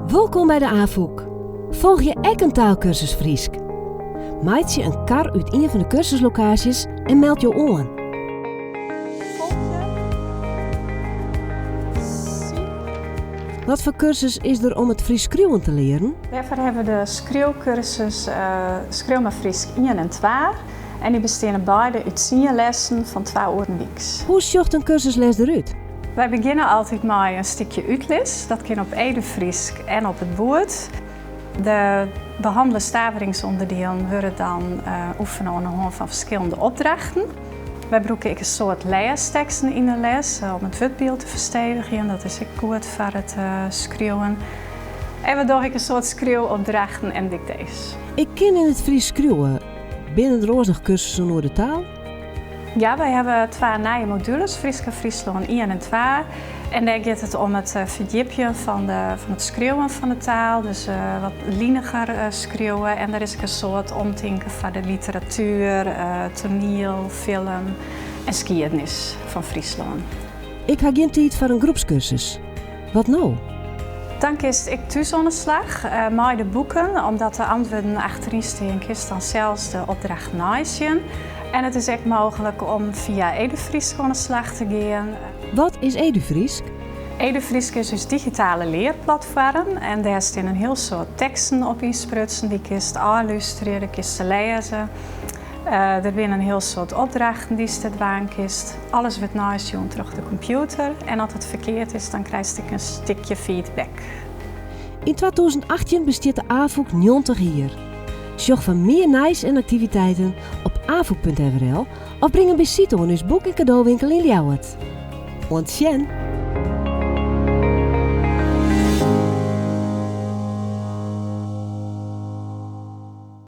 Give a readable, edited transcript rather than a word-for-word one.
Wolkom by de Afûk! Folgje ek in taalkursus Frysk? Meitsje in kar út ien fan de kursuslokaasjes en meld jo oan. Wat foar kursus is der om it Frysk skriuwen te learen? Dêrfoar hawwe we de skriuwkursus Skriuw mar Frysk ien en twa en dy besteane beide út tsien lessen fan twa oeren wyks. Hoe sjocht in kursusles derút? Wy begjinne altyd mei in stikje útlis. Dat kin op EduFrysk en op it boerd. De behannele staveringsûnderdielen wurde dan oefene oan de hân fan ferskillende opdrachten. Wy brûke ek in soad lêsteksten yn de les om it wurdbyld te ferstevigjen. Dat is ek goed foar it skriuwen. En we dogge ek in soad skriuwopdrachten en diktees. Ik kin yn it Frysk skriuwe. Binne der oars noch kursussen oer de taal? Ja, wy hawwe twa nije modules, Frysk en Fryslân ien en twa. En dêr giet it om it ferdjipjen fan it skriuwen fan de taal, dus wat liniger skriuwe. En der is ek in soad omtinken foar de literatuer, toaniel, film en skiednis fan Fryslân. Ik ha gjin tiid foar in groepskursus. Wat no? Dan kinst ek thús oan 'e slach mei de boeken, omdat de antwurden achteryn stean, kinst dan sels de opdracht neisjen. En it is ek mooglik om fia EduFrysk oan 'e slach te gean. Wat is EduFrysk? EduFrysk is ús digitale learplatfoarm en dêr stean in hiel soad teksten op ynsprutsen. Dy kinst ôflústerje, dy kinst lêze. Der binne in hiel soad opdrachten dy'tst der dwaan kinst. Alles wurdt neisjoen troch de kompjûter en as it ferkeard is, dan krijst ek in stikje feedback. Yn 2018 bestiet de Afûk 90 jier. Sjoch foar mear nijs en aktiviteiten op afuk.frl of bring in besite oan ús boek en kadowinkel yn Ljouwert. Oant sjen!